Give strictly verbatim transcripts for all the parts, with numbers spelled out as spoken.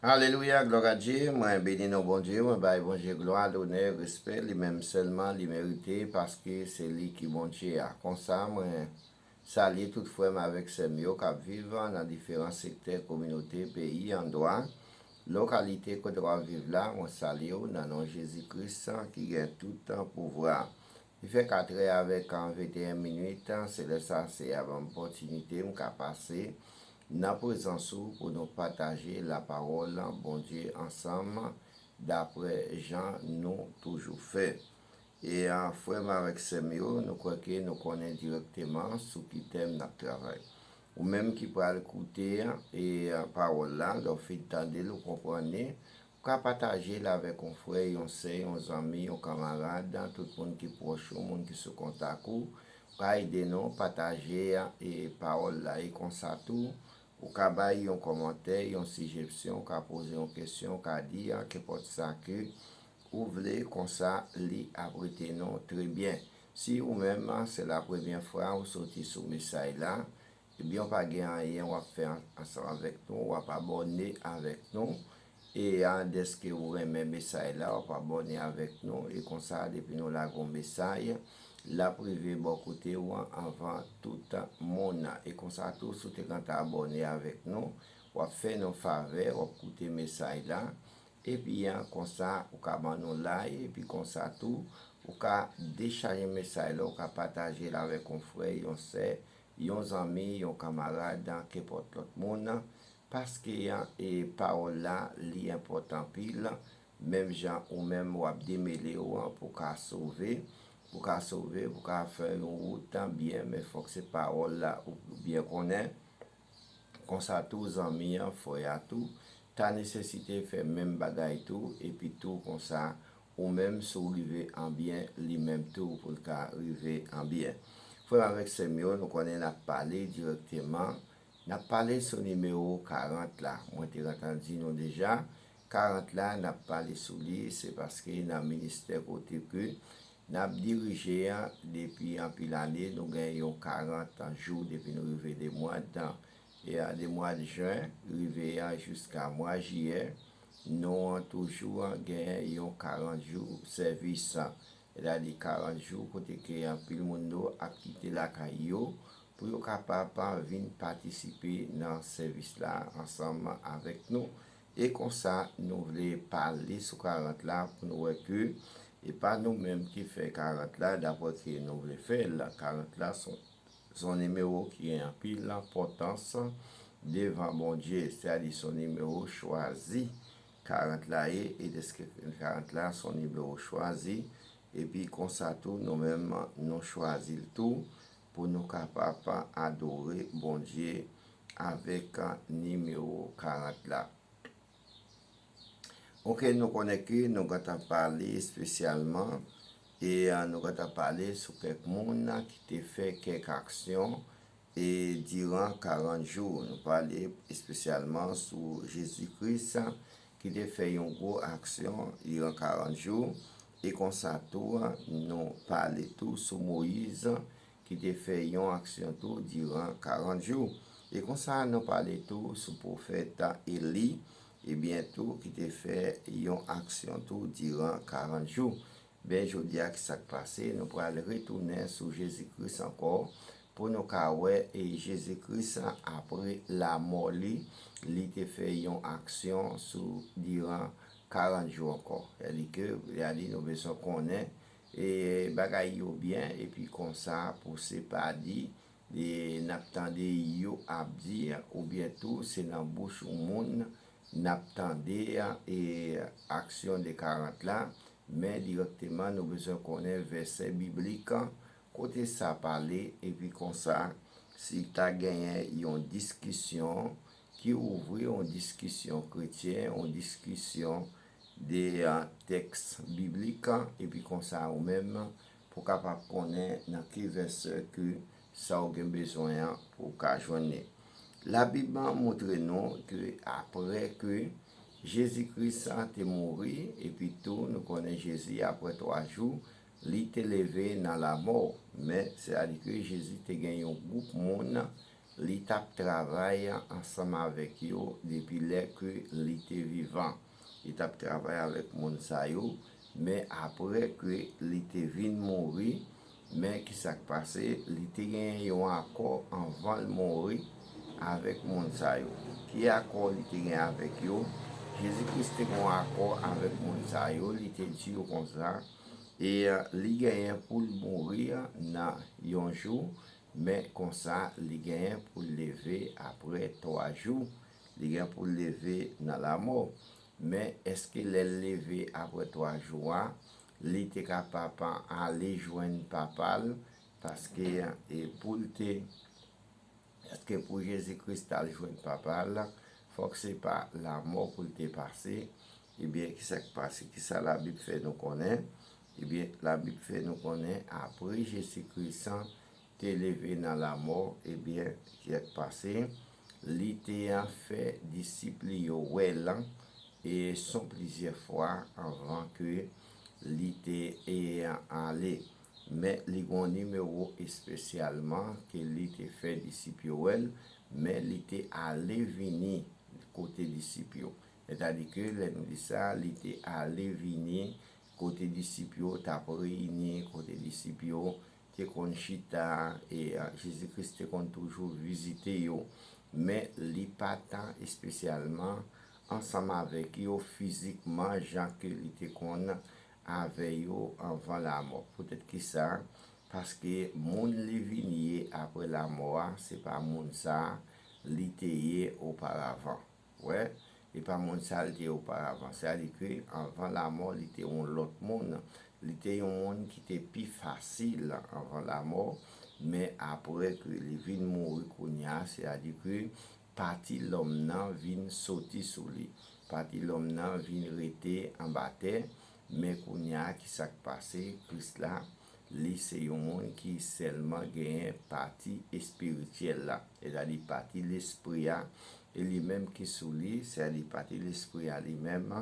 Alelouya, glwa a Dye. Mwen beni non Bondye, mwen bay Bondye glwa, lonè, respè, li menm sèlman li merite, paske se li ki Bondye a. Konsa, mwen salye tout frè m avèk sè m yo k ap viv nan diferan sektè, kominote, peyi, andwa, lokalite kote w ap viv la. Mwen salye w nan non Jezi Kris ki gen tout pouvwa. Li fè katrè avèk venteyen minit, se lè sa Seyè a ban m opòtinite m ka pase nan prezans ou pou nou pataje lapawòl Bondye ansanm, daprè jan nou toujou fè. E a, frè m avèk sè m yo, nou kwè ke nou konnen dirèkteman sou ki tèm n ap travay. Ou menm ki pral koute e pawòl la, lè w fin tande l, ou konprann li, ou ka pataje l avèk yon frè, yon sè, yon zanmi, yon kanmarad, tout moun ki pwòch ou, moun ki sou kontak ou. Ou ka ede nou pataje e pawòl la. E konsa tou, ou ka bay yon kòmantè, yon sijesyon, ou ka poze yon kesyon, ou ka di a, kenpòt sa ke ou vle, konsa li ap rete nou trè byen. Si ou menm, se la premyè fwa ou soti sou mesaj la, ebyen, ou pa gen anyen w ap fè an- ansanm avèk nou, w ap abòne avèk nou. E a, dèske ou renmen mesaj la, w ap abòne avèk nou. E konsa, depi nou lage yon mesaj, l ap rive bò kote w anvan tout moun. E konsa tou, si w te gentan abòne avèk nou, w ap fè nou favè, w ap koute mesaj la. Epi a, konsa, ou ka ban nou like, epi konsa tou, ou ka dechaje mesaj la, ou ka pataje l avèk yon frè, yon sè, yon zanmi, yon kanmarad, kenpòt lòt moun, paske e pawòl la, li enpòtan anpil, menm jan ou menm w ap demele w pou ka sove, pou ka sove, pou ka fè yon wout byen, men fòk se pawòl la ou byen konnen. Konsa tou, zanmi an, frè a tou, ta nesesite fè menm bagay tou, epi tou konsa, ou menm, si w rive an byen, li menm tou, pou l ka rive an byen. Frè m avèk sè m yo, nou konnen n ap pale dirèkteman, n ap pale sou nimewo karant la. Mwen te gentan di nou deja, karant la, n ap pale sou li, se paske nan ministè kote ke n ap dirije a depi anpil ane, nou gen yon karant jou depi nou rive de mwa de, e a de mwa de jen, rive a jiska mwa jiyè, nou toujou gen yon karant jou sèvis. Sètadi karant jou kote ke anpil moun yo ap kite lakay yo pou yo kapab vin patisipe nan sèvis la ansanm avèk nou. E konsa, nou vle pale sou karant la pou nou wè ke e pa nou menm ki fè karant la, daprè ke nou vle fè l. Karant la se yon, se yon nimewo ki gen anpil enpòtans devan Bondye, sètadi se yon nimewo chwazi. Karant la ye, e dèske karant la se yon nimewo chwazi, epi konsa tou, nou menm, nou chwazi l tou pou nou kapab adore Bondye avèk nimewo karant la. Oke, nou konnen ke nou gentan pale espesyalman, e a, nou gentan pale sou kèk moun ki te fè kèk aksyon e diran karant jou. Nou pale espesyalman sou Jezi Kris ki te fè yon gwo aksyon diran karant jou. E konsa tou, nou pale tou sou Moyiz ki te fè yon aksyon tou diran karant jou. E konsa, nou pale tou sou pwofèt Eli, ebyen tou, ki te fè yon aksyon tou diran karant jou. Ben, jodi a, ki sa k pase? Nou pral retounen sou Jezi Kris ankò pou nou ka wè e Jezi Kris, apre lamò li, li te fè yon aksyon sou diran karant jou ankò. Sètadi ke, sètadi nou bezwen konnen e bagay yo byen, epi konsa, pou se pa di, e n ap tande yo ap di, oubyen tou se nan bouch yon moun n ap tande e aksyon de karant la, men dirèkteman nou bezwen konnen vèsè biblik kote sa pale, epi konsa, si ta genyen yon diskisyon ki ouvri yon diskisyon kretyen, yon diskisyon de a, tèks biblik, epi konsa ou menm pou w kapab konnen nan ki vèsè ke sa w gen bezwen an pou w ka jwenn li. Labib moutre nou ke apre ke Jezi Kris te mouri, epi tou nou konnen Jezi apre twa jou, li te leve nan lamò. Men, sètadi ke Jezi te gen yon gwoup moun li t ap travay ansanm avèk yo depi lè ke li te vivan. Li t ap travay avèk moun sa yo, men apre ke li te vin mouri, men ki sa k pase? Li te gen yon akò anvan l mouri avèk moun sa yo. Ki akò li te gen avèk yo? Jezi Kris te gen yon akò avèk moun sa yo, li te di yo konsa, e li genyen pou l mouri nan yon jou, men konsa li genyen pou l leve apre twa jou. Li gen pou l leve nan lamò. Men èske lè l leve apre twa jou a, li te kapab ale jwenn Papa l? Paske e pou l te, èske pou Jezi Kris t al jwenn Papa l, fòk se pa lamò pou l te pase? Ebyen, ki sa k pase? Ki sa Labib fè nou konnen? Ebyen, Labib fè nou konnen apre Jezi Kris te leve nan lamò, ebyen, ki sa k pase? Li te fè disip li yo wè l, e son plizyè fwa anvan ke li te e ale. Men li gen yon nimewo espesyalman ke li te fè disip yo wè l, men li te ale vini kote disip yo. Sètadi ke lè nou di sa, li te ale vini kote disip yo t ap reyini, kote disip yo te konn chita, e Jezi Kris te konn toujou vizite yo. Men li pa t espesyalman ansanm avèk yo fizikman, jan ke li te konn avè yo anvan lamò. Poutèt ki sa? Paske moun li vin ye apre lamò a, se pa moun sa li te ye oparavan. Wè, e pa moun sa li te ye oparavan. Sètadi ke anvan lamò, li te yon lòt moun. Li te yon moun ki te pi fasil anvan lamò, men apre ke li vin mouri kounye a, sètadi ke pati lòm nan vin soti sou li. Pati lòm nan vin rete anba tè, men kounye a, ki sa k pase? Kris la, li se yon moun ki sèlman genyen pati espirityèl la, sètadi pati lespri a, e li menm ki sou li, sètadi pati lespri a li menm,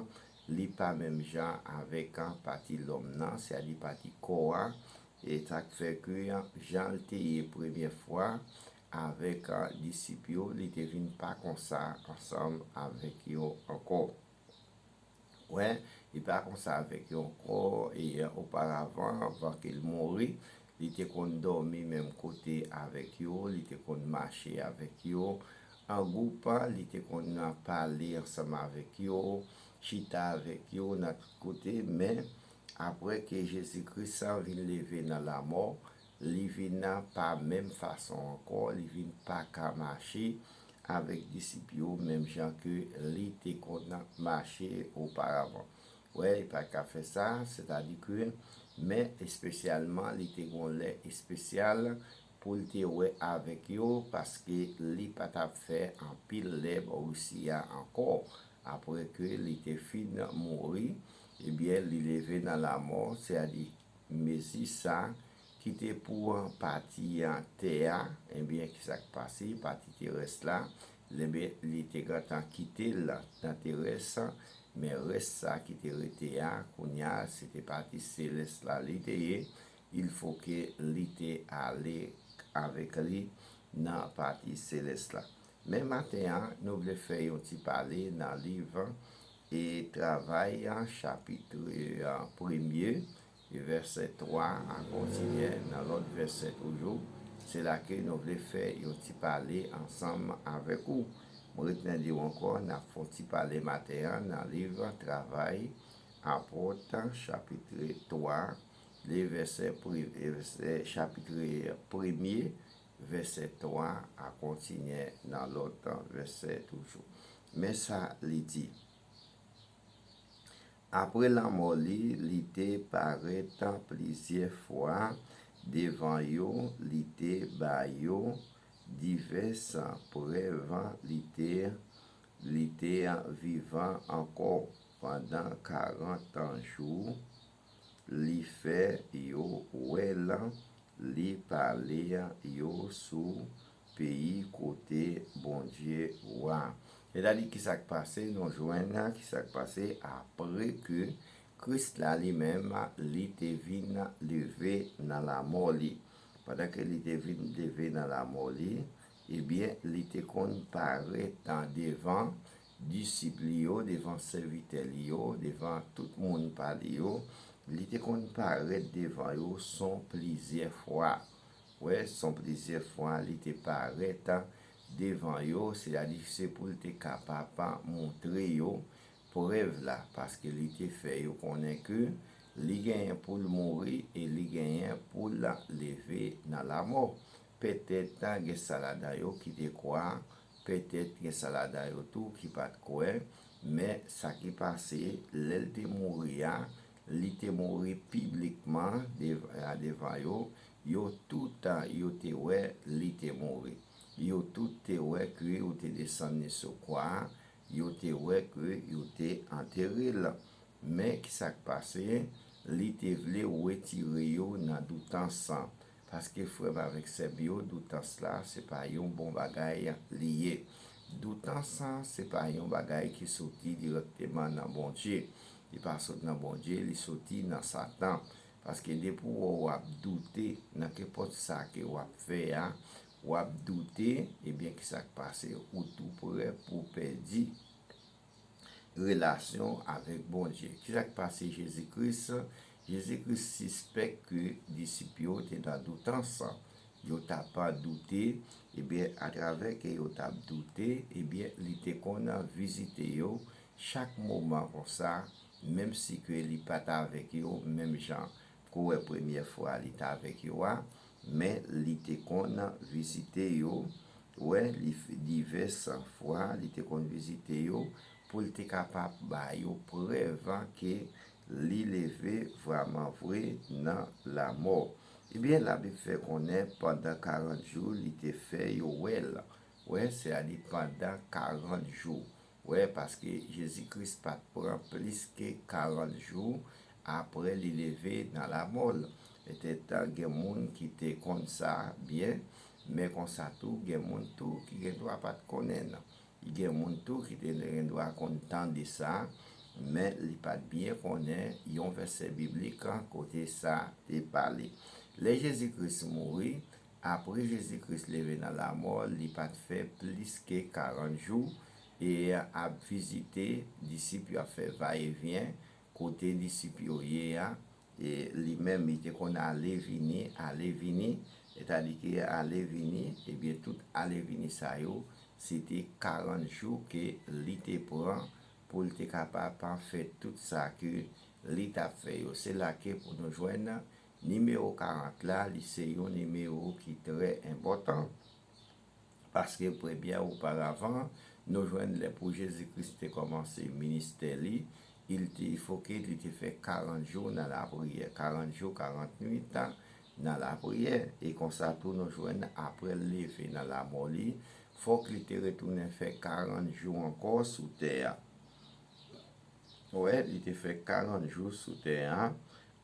li pa menm jan avèk pati lòm nan, sètadi pati kò a, e sa k fè ke jan l te ye premye fwa avèk disip yo, li te vin pa konsa ansanm avèk yo ankò. Wè, li pa konsa avèk yo ankò, e oparavan, anvan ke l mouri, li te konn dòmi menm kote avèk yo, li te konn mache avèk yo an gwoup, li te konn pale ansanm avèk yo, chita avèk yo nan tout kote, men apre ke Jezi Kris vin leve nan lamò, li vin pa menm fason ankò, li vin pa ka mache avèk disip yo menm jan ke li te konn mache oparavan. Wè, li pa ka fè sa, sètadi ke, men espesyalman, li te gon lè espesyal pou l te wè avèk yo, paske li pa t ap fè anpil lè bò isi a ankò, apre ke li te fin mouri, ebyen, li leve nan lamò, sètadi mezi sa ki te pou pati tè a, ebyen, ki sa k pase? Pati terès la, ebyen, li te gentan kite l nan terès, men rès sa ki te rete a, kounye a, se te pati selès la li te ye, il fo ke li te ale avèk li nan pati selès la. Men maten an, nou vle fè yon ti pale nan liv e Travay, chapit premye, e vèsè twa a kontinye nan lòt vèsè toujou. Se la ke nou vle fè yon ti pale ansanm avèk ou. Mwen retounen di w ankò, n ap fè yon ti pale maten an nan liv Travay Apot, chapit twa, le vèsè pri-, e vèsè, chapit premye, vèsè twa a kontinye nan lòt vèsè toujou. Men sa li di. Apre lanmò li, li te parèt plizyè fwa devan yo, li te ba yo divès prèv li te, li te vivan ankò pandan karant jou. Li fè yo wè l, li pale yo sou peyi kote Bondye wa. Sètadi, ki sa k pase? Nou jwenn ki sa k pase apre ke Kris la li menm, li te vin leve nan lanmò li. Pandan ke li te vin leve nan lanmò li, ebyen, li te konn parèt devan disip li yo, devan sèvitè li yo, devan tout moun pa li yo. Li te konn parèt devan yo son plizyè fwa. Wè, son plizyè fwa li te parèt devan yo, sètadi se pou l te kapab montre yo prèv la, paske li te fè yo konnen ke li genyen pou l mouri e li genyen pou l leve nan lamò. Petèt gen sa ladan yo ki te kwè, petèt gen sa ladan yo tou ki pa t kwè, men sa ki pase, lè l te mouri a, li te mouri piblikman devan yo, yo tout yo te wè li te mouri. Yo tout te wè ke yo te desann li sou kwa a, yo te wè ke yo te antere l. Men ki sa k pase? Li te vle retire yo nan doutans. Paske frè m avèk sè m yo, doutans la, se pa yon bon bagay li ye. Doutans, se pa yon bagay ki soti dirèkteman nan Bondye. Li pa sot nan Bondye, li soti nan Satan. Paske depi w wè w ap doute nan kenpòt sa ke w ap fè a, w ap doute, ebyen, ki sa k pase? Ou tou prè pou w pèdi relasyon avèk Bondye. Ki sa k pase Jezi Kris? Jezi Kris sispèk ke disip yo te nan doutans. Yo t ap doute, ebyen, atravè ke yo t ap doute, ebyen, li te konn vizite yo chak moman konsa, menm si ke li pa t avèk yo menm jan ke w wè premyè fwa li t avèk yo a, men li te konn vizite yo, wè, li f- divès fwa, li te konn vizite yo pou l te kapab ba yo prèv ke li leve vrèman vre nan lamò. Ebyen, Labib fè konnen pandan karant jou, li te fè yo wè l. Wè, sètadi pandan karant jou. Wè, paske Jezi Kris pa t pran plis ke karant jou apre li leve nan lamò l. Petèt gen moun ki te konn sa byen, men konsa tou, gen moun tou ki gen dwa pa t konnen l. Gen moun tou ki te gen dwa konn tande sa, men li pa t byen konnen yon vèsè biblik kote sa te pale. Lè Jezi Kris mouri, apre Jezi Kris leve nan lamò, li pa t fè plis ke karant jou e ap vizite disip yo, ap fè vayevyen kote disip yo ye a. E li menm, li te konn ale vini, ale vini, sètadi ke ale vini, ebyen, tout ale vini sa yo, se te karant jou ke li te pran pou l te kapab fè tout sa ke li t ap fè yo. Se la ke pou nou jwenn nimewo karant la, li se yon nimewo ki trè enpòtan. Paske premyè oparavan, nou jwenn lè pou Jezi Kris te kòmanse ministè li, il te, il fo ke li te fè karant jou nan lapriyè, karant jou, karant nuit nan lapriyè. E konsa tou nou jwenn apre l leve nan lamò li, fòk li te retounen fè karant jou ankò sou tè a. Wè, li te fè karant jou sou tè a,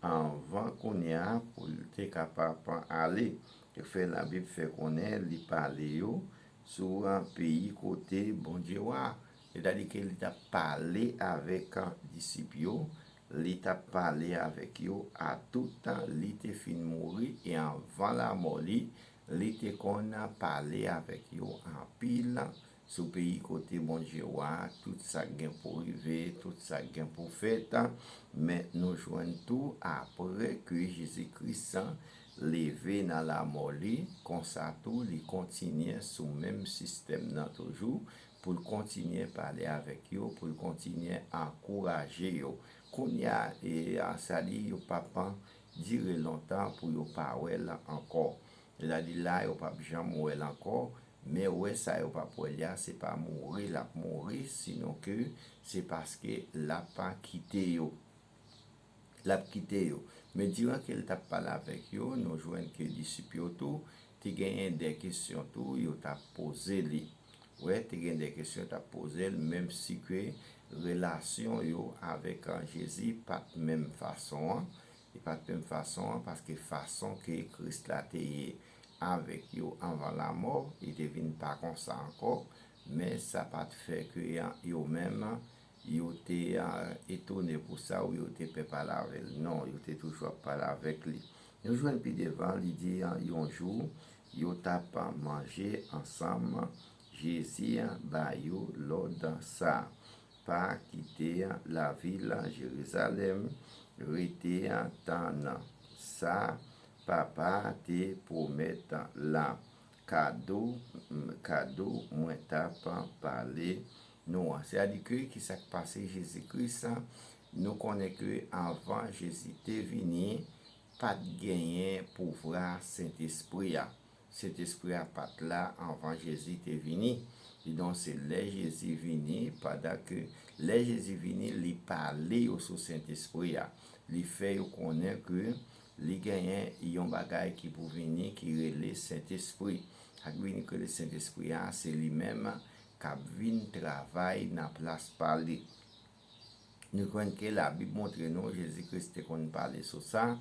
anvan kounye a pou l te kapab ale. Fè Labib fè konnen li pale yo sou peyi kote Bondye wa. Sètadi ke li t ap pale avèk disip yo, li t ap pale avèk yo a tout tan li te fin mouri e anvan lamò li, li te konn pale avèk yo anpil sou peyi kote Bondye wa, tout sa k gen pou rive, tout sa k gen pou fèt. Men nou jwenn tou apre ke Jezi Kris leve nan lamò li, konsa tou li kontinye sou menm sistèm nan toujou, pou l kontinye pale avèk yo, pou l kontinye ankouraje yo. Kounye a, e, a, sa di yo p ap dire lontan pou yo pa wè l ankò. Sètadi la, yo p ap janm wè l ankò, men wè sa yo p ap wè li a, se pa mouri l ap mouri, sinon ke se paske l ap kite yo. L ap kite yo. Men diran ke l t ap pale avèk yo, nou jwenn ke disip yo tou te genyen de kesyon tou yo t ap poze li. Wè, te gen de kesyon yo t ap poze l, menm si ke relasyon yo avèk, a, Jezi pa t menm fason an. Li pa t menm fason an, paske fason ke Kris la te ye avèk yo anvan lamò, li te vin pa konsa ankò, men sa pa t fè ke yo menm, yo te, a, etone pou sa, ou yo te pè pale avè l. Non, yo te toujou ap pale avèk li. Nou jwenn pi devan, li di, a, yon jou, yo t ap manje ansanm, Jezi ba yo lòd sa a, pa kite lavil Jerizalèm, rete tann sa Papa a te pwomèt la, kado, kado mwen t ap pale nou an. Sètadi ke ki sa k pase Jezi Kris, nou konnen ke anvan Jezi te vini, pa t genyen pouvwa Sentespri a. Sentespri a pa t la anvan Jezi te vini. Kidonk, se lè Jezi vini, pandan ke lè Jezi vini, li pale yo sou Sentespri a. Li fè yo konnen ke li genyen yon bagay ki pou vini ki rele Sentespri. Sa k vini ki rele Sentespri a, se li menm k ap vin travay nan plas pa li. Nou jwenn ke Labib montre nou Jezi Kris te konn pale sou sa,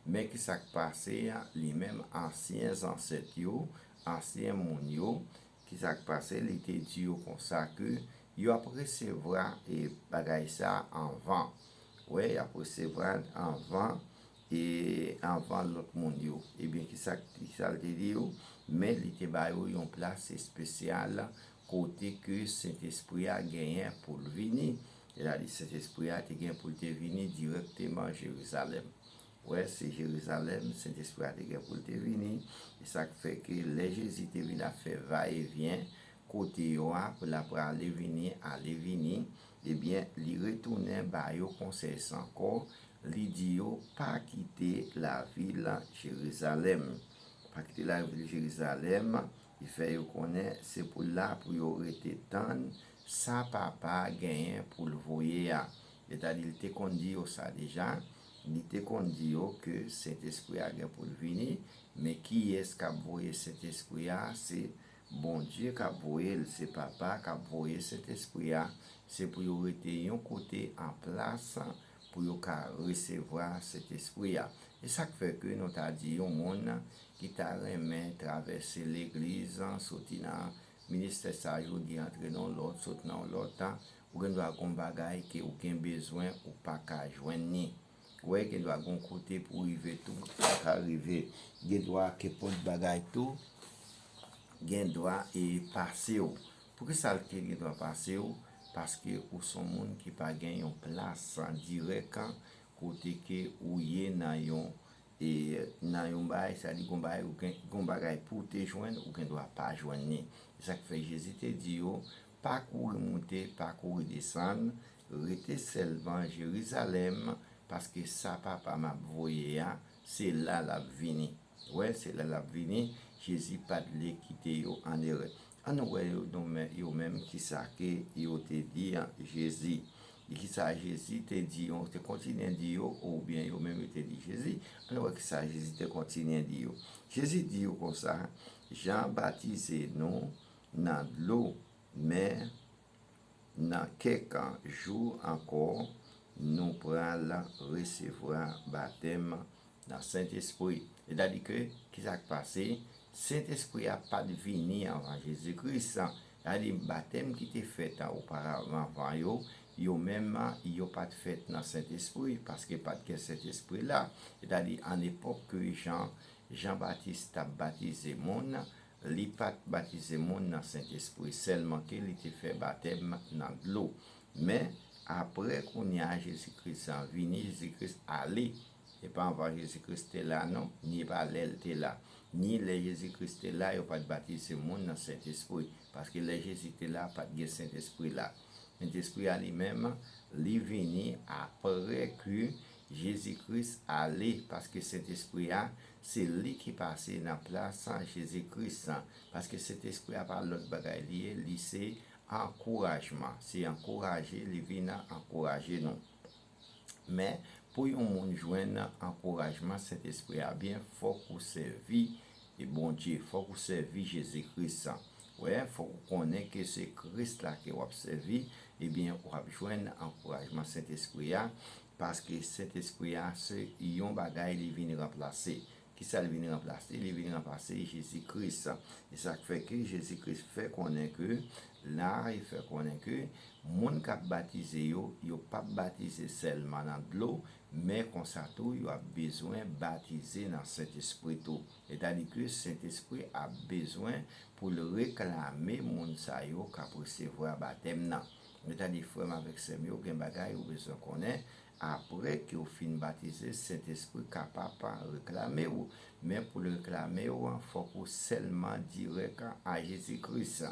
men ki sa k pase a, li menm ansyen zansèt yo, ansyen moun yo, ki sa k pase, li te di yo konsa ke yo ap resevwa e bagay sa anvan. Wè, y ap resevwa anvan e anvan lòt moun yo. Ebyen, ki sa, ki sa l te di yo? Men li te ba yo yon plas espesyal kote ke Sentespri a genyen pou l vini. Sètadi, Sentespri a te gen pou l te vini dirèkteman Jerizalèm. Wè, se Jerizalèm, Sentespri a te gen pou l te vini. E sa k fè ke lè Jezi te vin ap fè vayevyen kote yo a, pou l ap prale vini, ale vini, ebyen, li retounen ba yo konsèy sa ankò, li di yo pa kite lavil Jerizalèm. Pa kite lavil Jerizalèm, li fè yo konnen se pou la pou yo rete tann sa Papa a genyen pou l voye a. Sètadi, li te konn di yo sa deja, li te konn di yo ke Sentespri a gen pou l vini, men kiyès k ap voye Sentespri a? Se Bondye k ap voye l, se Papa k ap voye Sentespri a. Se pou yo rete yon kote an plas pou yo ka resevwa Sentespri a. E sa k fè ke nou ta di yon moun ki ta renmen travèse legliz, soti nan ministè sa jodi, antre nan yon lòt, sot nan yon lòt, ou gen dwa gon bagay ke ou gen bezwen, ou pa ka jwenn ni. Wè, gen dwa gon kote pou rive tou, ou pa ka rive. Gen dwa kenpòt bagay tou, gen dwa e pase w. Poukisa l te gen dwa pase w? Paske ou s on moun ki pa gen yon plas dirèk kote ke ou ye nan yon e nan yon bagay, sa di gon bagay, ou gen, gon bagay pou w te jwenn, ou gen dwa pa jwenn li. Se sa k fè Jezi te di yo, pa kouri moute, pa kouri desann, rete sèlman Jerizalèm, paske sa Papa m ap voye a, se la l ap vini. Wè, se la l ap vini, Jezi pa t vle kite yo an erè. Ann wè yo, nou men, yo menm, kisa ke yo te di Jezi. E kisa Jezi te di yo, te kontinye di yo, oubyen yo menm yo te di Jezi. Ann wè kisa Jezi te kontinye di yo. Jezi di yo konsa, Jan batize nou nan dlo, men nan kèk jou ankò, nou pral resevwa batèm nan Sentespri. Sètadi ke, kisa k pase? Sentespri a pa t vini anvan Jezi Kris. Sètadi, batèm ki te fèt oparavan yo, yo menm, yo pa t fèt nan Sentespri, paske pa t gen Sentespri la. Sètadi, an epòk ke Jan, Jan Batis t ap batize moun, li pa t batize moun nan Sentespri, sèlman ke li te fè batèm nan dlo. Men, apre kounye a, Jezi Kris vini, Jezi Kris ale. E pa anvan Jezi Kris te la, non, ni pa lè l te la, ni lè Jezi Kris te la, yo pa t batize moun nan Sentespri. Paske lè Jezi te la, pa t gen Sentespri la. Sentespri a li menm, li vini apre ke Jezi Kris ale, paske Sentespri a, se li ki pase nan plas Jezi Kris. Paske Sentespri a pa lòt bagay li ye, li se ankourajman. Se ankouraje, li vin ankouraje nou. Men, pou yon moun jwenn ankourajman Sentespri a byen, fòk ou sèvi Bondye, fòk ou sèvi Jezi Kris. Wè, fòk ou konnen ke se Kris la ke w ap sèvi, ebyen, w ap jwenn ankourajman Sentespri a, paske Sentespri a, se yon bagay li vin ranplase. Kisa l vin ranplase? Li vin ranplase Jezi Kris. E sa k fè ke Jezi Kris fè konnen ke, la, li fè konnen ke moun k ap batize yo, yo p ap batize sèlman nan dlo, men konsa tou, yo ap bezwen batize nan Sentespri tou. Sètadi ke Sentespri ap bezwen pou l reklame moun sa yo k ap resevwa batèm nan. Sètadi, frè m avèk sè m yo, gen bagay ou bezwen konnen. Apre ke w fin batize, Sentespri kapab reklame w. Men pou l reklame w, fòk ou sèlman dirèk a Jezi Kris.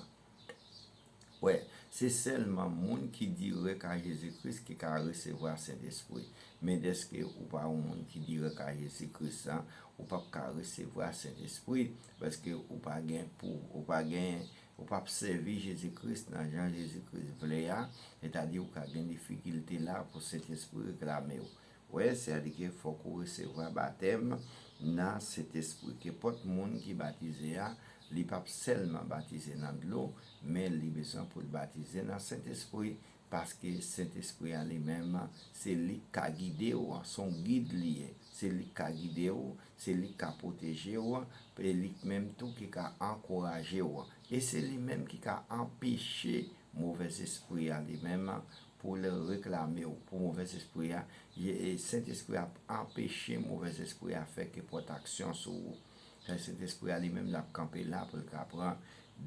Wè, se sèlman moun ki dirèk a Jezi Kris ki ka resevwa Sentespri. Men dèske ou pa yon moun ki dirèk a Jezi Kris, ou p ap ka resevwa Sentespri, paske ou pa gen pou, ou pa gen, ou p ap sèvi Jezi Kris nan jan Jezi Kris vle a, sètadi ou ka gen difikilte la pou Sentespri reklame w. Wè, sètadi ke fòk ou resevwa batèm nan Sentespri. Kenpòt moun ki batize a, li p ap sèlman batize nan dlo, men li bezwen pou l batize nan Sentespri, paske Sentespri a li menm, se li k ka gide w, se yon gid li ye. Se li k ka gide w, se li k ka pwoteje w, e li menm tou ki ka ankouraje w. E se li menm ki ka anpeche movèzespri a li menm pou l reklame w, pou movèzespri a, e, e, Sentespri a ap anpeche movèzespri a fè kenpòt aksyon sou ou. Sentespri a li menm l ap kanpe la pou l ka pran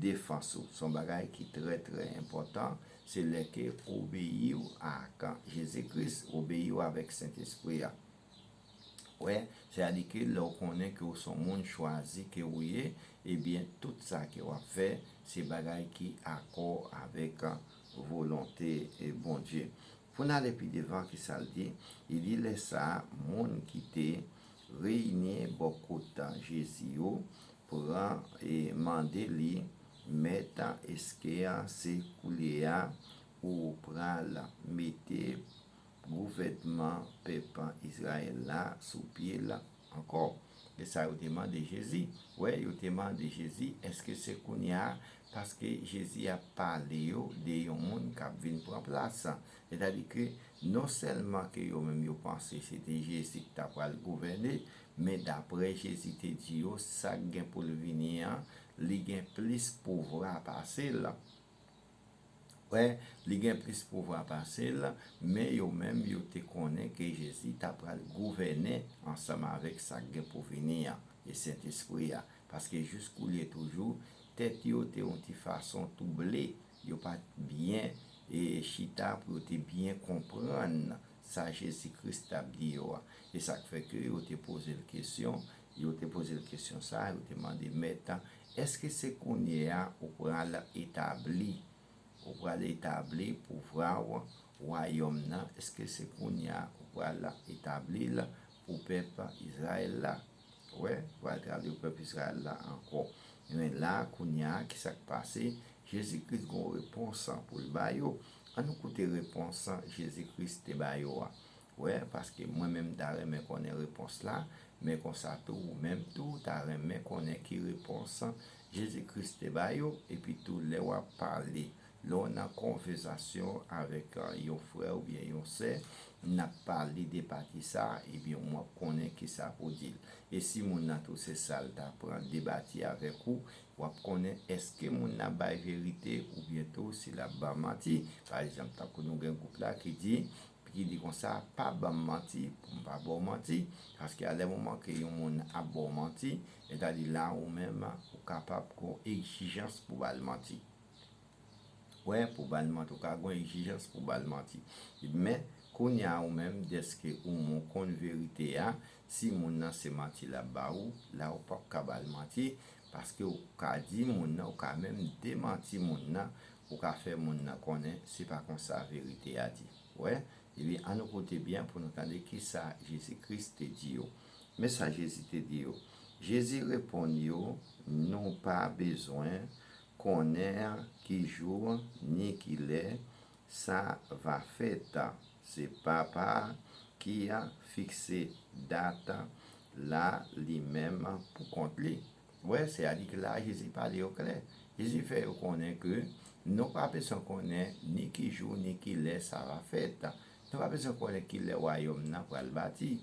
defans ou. Se yon bagay ki trè, trè enpòtan. Se lè ke obeyi w ak Jezi Kris, obeyi w avèk Sentespri a. Wè, sètadi ke lè w konnen ke w se yon moun chwazi ke w ye, ebyen, tout sa ke w ap fè, se bagay ki akò avèk volonte, e, Bondye. Pou n ale pi devan, kisa l di? Li di, lè sa a, moun ki te reyini bò kot Jezi yo pran e mande li, Mèt, èske se koulye a ou pral mete gouvènman pèp Izrayèl la sou pye l ankò? E sa yo te mande Jezi. Wè, yo te mande Jezi, èske se kounye a, paske Jezi ap pale yo de yon moun k ap vin pran plas. Sètadi ke non sèlman ke yo menm yo panse se te Jezi ki ta pral gouvène, men daprè Jezi te di yo, sa k gen pou l vini an, li gen plis pouvwa pase l. Wè, li gen plis pouvwa pase l, men yo menm yo te konnen ke Jezi ta pral gouvène ansanm avèk sa k gen pou vini an, e Sentespri a. Paske jiskoulye toujou, tèt yo te yon ti fason twouble, yo pa t byen, e, chita pou yo te byen konprann sa Jezi Kris t ap di yo a. E sa k fè ke yo te poze l kesyon, yo te poze l kesyon sa, yo te mande, Mèt, èske se kounye a ou pral etabli, ou pral etabli pouvwa w, wayòm nan, èske se kounye a ou pral etabli l pou pèp Izrayèl la? Wè, pral etabli pou pèp Izrayèl la ankò. Men la, kounye a, ki sa k pase? Jezi Kris gen yon repons pou l ba yo. Ann nou koute repons Jezi Kris te ba yo a. Wè, paske mwen menm m ta renmen konnen repons la, men konsa tou, ou menm tou, w ta renmen konnen ki repons Jezi Kris te ba yo, epi tou, lè w ap pale, lè w nan konvèsasyon avèk, a, yon frè oubyen yon sè, n ap pale de pati sa, ebyen, w ap konnen ki sa pou di l. E si moun nan tou se sa l ta pran debati avèk ou, w ap konnen èske moun nan bay verite oubyen tou si l ap ba manti. Pa egzanp, tankou nou gen gwoup la ki di, ki di konsa, pa ban m manti pou m pa ba w manti, paske a lè moman ke yon moun ap ba w manti, sètadi la ou menm, ou kapab gen yon egzijans pou ba l manti. Wè, pou ba l manti, ou ka gen yon egzijans pou ba l manti. Men, kounye a ou menm, dèske ou menm ou konn verite a, si moun nan se manti l ap ba ou, la ou p ap ka ba l manti, paske ou ka di moun nan, ou ka menm demanti moun nan, ou ka fè moun nan konnen se pa konsa verite a di. Wè, ebyen, ann nou koute byen pou nou tande kisa Jezi Kris te di yo. Men sa Jezi te di yo. Jezi reponn yo, nou pa bezwen konnen ki jou ni ki lè sa va fèt. Se Papa ki fikse dat la li menm pou kont li. Wè, sètadi ke la, Jezi pale yo klè. Jezi fè yo konnen ke nou pa bezwen konnen ni ki jou, ni ki lè sa va fèt. Nou pa bezwen konnen ki lè wayòm nan pral bati.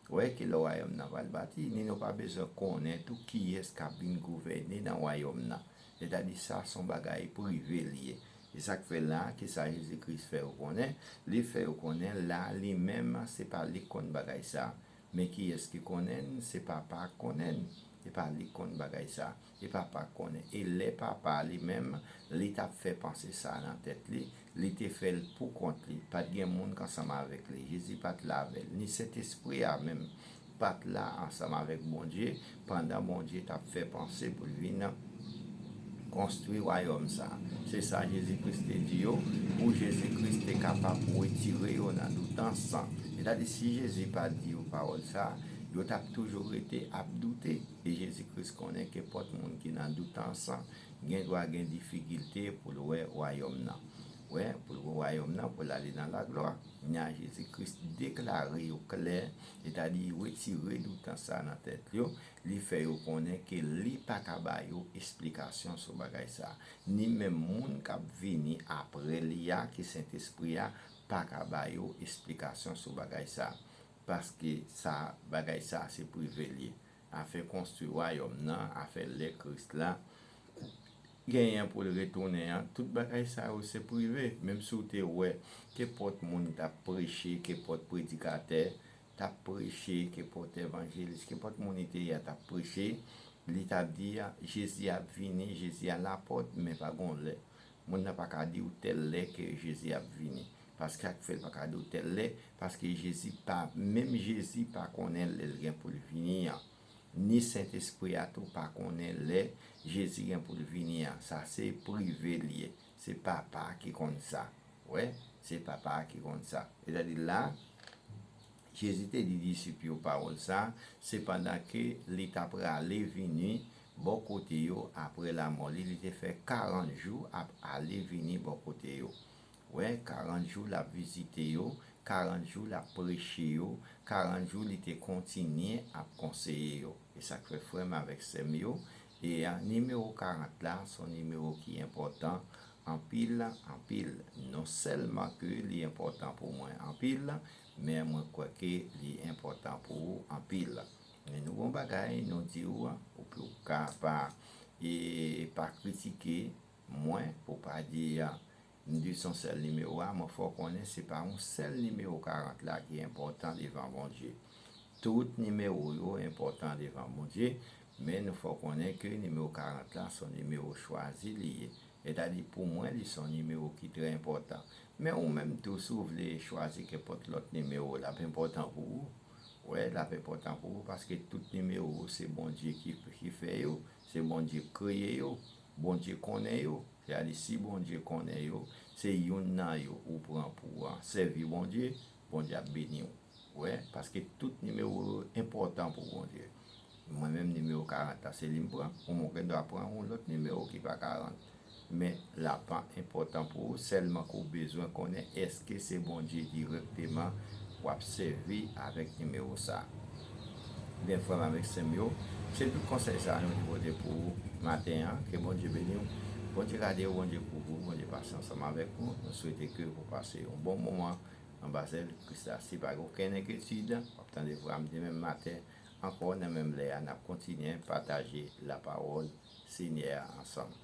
Wè ki lè wayòm nan pral bati, ni nou pa bezwen konnen tou kiyès k ap vin gouvène nan wayòm nan. Sètadi sa se yon bagay prive li ye. E sa k fè la, ki sa Jezi Kris fè yo konnen? Li fè yo konnen la, li menm, se pa li k konn bagay sa. Men kiyès ki konnen l? Se Papa a k konnen l. E pa li k konn bagay sa. E Papa a k konnen. E lè Papa a li menm, li t ap fè panse sa a nan tèt li, li te fè l pou kont li. Pa t gen moun k ansanm avèk li. Jezi pa t la avè l. Ni Sentespri a menm pa t la ansanm avèk Bondye pandan Bondye t ap fè panse pou l vin konstwi wayòm sa a. Se sa Jezi Kris te di yo, pou Jezi Kris te kapab retire yo nan doutans. Sètadi, si Jezi pa t di yo pawòl sa a, yo t ap toujou rete ap doute. E Jezi Kris konnen kenpòt moun ki nan doutans gen dwa gen difikilte pou l wè wayòm nan. Wè, pou l wè wayòm nan, pou l ale nan laglwa. Nya Jezi Kris deklare yo klè, sètadi retire doutans sa a nan tèt yo, li fè yo konnen ke li pa ka ba yo esplikasyon sou bagay sa a. Ni menm moun k ap vini apre li a, ki Sentespri a, pa ka ba yo esplikasyon sou bagay sa a. Paske sa, bagay sa a se prive l ye. Afè konstwi wayòm nan, afè lè Kris la genyen pou l retounen an, tout bagay sa yo se prive. Menm si w te wè kenpòt moun t ap preche, kenpòt predikatè t ap preche, kenpòt evanjelis, kenpòt moun li te ye a t ap preche, li t ap di, Jezi ap vini, Jezi alapòt, men pa gen yon lè. Moun nan pa ka di w tèl lè ke Jezi ap vini. Paske sa k fè l pa ka di w tèl lè, paske Jezi pa, menm Jezi pa konnen lè l gen pou l vini an. Ni Sentespri a tou pa konnen lè Jezi gen pou l vini an. Sa se prive l ye. Se Papa a ki konn sa. Wè, se Papa a ki konn sa. Sètadi la, Jezi te di disip yo pawòl sa a, se pandan ke li t ap prale vini bò kote yo apre lamò li, li te fè karant jou ap ale vini bò kote yo. Wè, karant jou l ap vizite yo, karant jou l ap preche yo, karant jou li te kontinye ap konseye yo. E sa k fè, frè m avèk sè m yo, e a, nimewo karant la, se yon nimewo ki enpòtan anpil, anpil. Non sèlman ke li enpòtan pou mwen anpil, men mwen kwè ke li enpòtan pou ou anpil. Men nou gon bagay, nou di w, ou pou ka pa, e pa kritike mwen, pou pa di, m di se yon sèl nimewo a, mwen fè w konnen se pa yon sèl nimewo karant la ki enpòtan devan Bondye. Tout nimewo yo enpòtan devan Bondye, men nou fè w konnen ke nimewo karant la se yon nimewo chwazi li ye. Sètadi pou mwen, li se yon nimewo ki trè enpòtan. Men ou menm tou, si w vle chwazi kenpòt lòt nimewo, l ap enpòtan pou ou. Wè, l ap enpòtan pou ou, paske tout nimewo se Bondye ki, ki fè yo, se Bondye k kreye yo, Bondye konnen yo. Sètadi si Bondye konnen yo, se youn nan yo ou pran pou, a, sèvi Bondye, Bondye ap beni w. Wè, paske tout nimewo yo enpòtan pou Bondye. Mwen menm, nimewo karant la, se li m pran. Ou menm, ou gen dwa pran yon lòt nimewo ki pa karant. Men l ap enpòtan pou ou, sèlman ke w bezwen konnen èske se Bondye dirèkteman w ap sèvi avèk nimewo sa a. Byen, frè m avèk sè m yo, se tout konsèy sa a nou te pote pou ou maten an. Ke Bondye beni w. Bondye gade w, Bondye kouvri w, Bondye pase ansanm avèk ou. Nou swete ke ou pase yon bon moman anba zèl Kris la. Si pa gen okenn enkyetid, w ap tande vwa m demen maten ankò nan menm lè a, n ap kontinye pataje lapawòl Senyè a ansanm.